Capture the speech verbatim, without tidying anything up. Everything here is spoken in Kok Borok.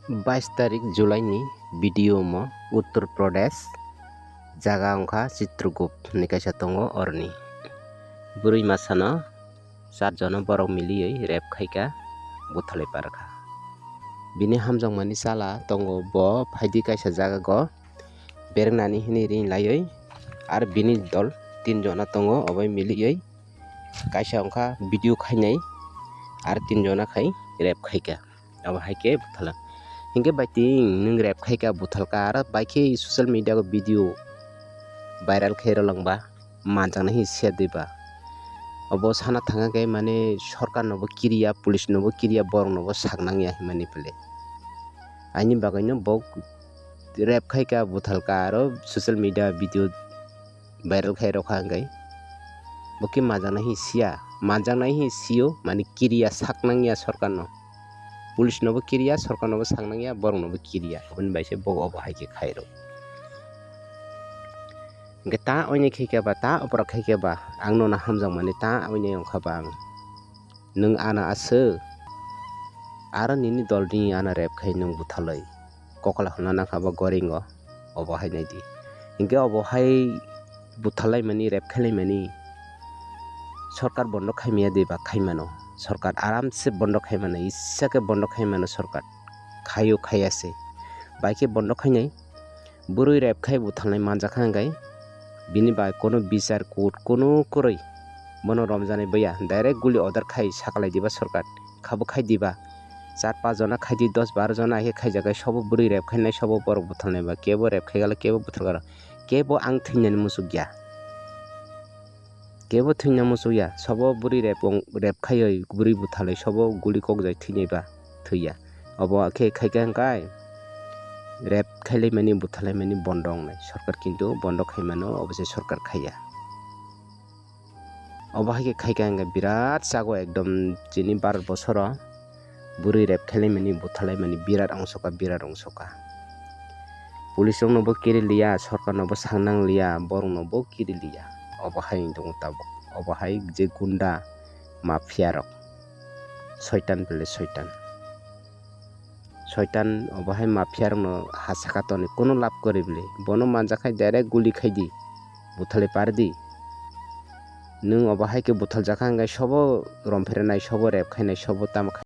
Bais tarik July ni video mo Uttar Pradesh, jaga wngkha Chitragupta hinwi kaisa tongo oroni. Bwrwi masano char jono borok miliwi rep khaikha, buthalwi parkha. Bini hamjakmani chala tongo, bo phaidi kaisa jaga go berengnani hinwi ring laiwi, ar bini dol tin jona tongo, obo miliwi kaisa wngkha video khainai, ar tin jona khai rep khaikha. Abo hai khe buthala. Hinkhe bai twi nwng rep khai kha, buthal kha, aro bai khe social media o video viral khe rwlangba, manjaknai hi siya diba. Obo sana thangkha khe mane sorkar no bo kiriya, police no bo kiriya, borok no bo sak nangya hinmani phle. Aini bagwi no bo rep khai kha, buthal kha, aro social media video viral khai rw kha hwnkhe. Bo khe manjaknai hi siya, manjaknai hi sio, mane kiriya, sak nangya sorkar no. Police no bo kiriya, sorkar no bo sak nangya, borok no bo kiriya. Aboni bai se bo obo hai khe khai rw. Hwnkhe ta oini khai khe ba, ta opor khai khe ba, ang nono hamjakmani ta oini wngkha ba ang. Nwng ano aswk, aro nini dol ni ano rep khai nwng buthalwi kokla hwnna nangkha bo goringo, obo hai naidi. Hinkhe obo hai buthalaimani, rep khailaimani sorkar bondo khaimaya de ba? Khaimano, sorkar aramse bondo khaimano, issa khe bondo khaimano sorkar, khaio khaiya se, bai khe bondo khainai. Bwrwi rep khai buthalnai manjakha hwnkhe bini bai kono bichar kut kono kwrwi bono romjaknai bwya, direct guli order khai sakalai diba sorkar, khabo khai diba, char panch jona khai di, dos baro jona hai khe khaijak khe sobo bwrwi rep khainai, sobo borok buthalnai ba, kebo rep khai gala, kebo buthal gala, kebo ang thwinani muchuk ya. Kebo thwina muchukya, sobo bwrwi rep wng-, rep khaiwi bwrwi buthalwi sobo guli kokjai thwinaiba thwiya. Obo khe khaikha hwnkhe rep khailaimani buthalaimani bondo wngnai sorkar, kintu bondo khaimano obo se sorkar khaiya. Obo hai khe khaikha hwnkhe birat chago ekdom chini Bharat bosoro. Bwrwi rep khailaimani, buthalaimani birat ongsoka, birat ongsoka. Police rokno bo kiri liya, sorkarno bo sangnang liya, borokno bo kiri liya. Obo hai wng tongo tabuk. Obo hai je gunda mafia rok. Soitan pele soitan. Soitan obo hai mafia rokno ha saka toni, kono lab kwrwi bwle. Bono manjak khai direct guli khai di. Buthalwi par di. Nwng obo hai khe buthaljakha hwnkhe sobo romphrenai, sobo rep khainai, sobo tamo khai.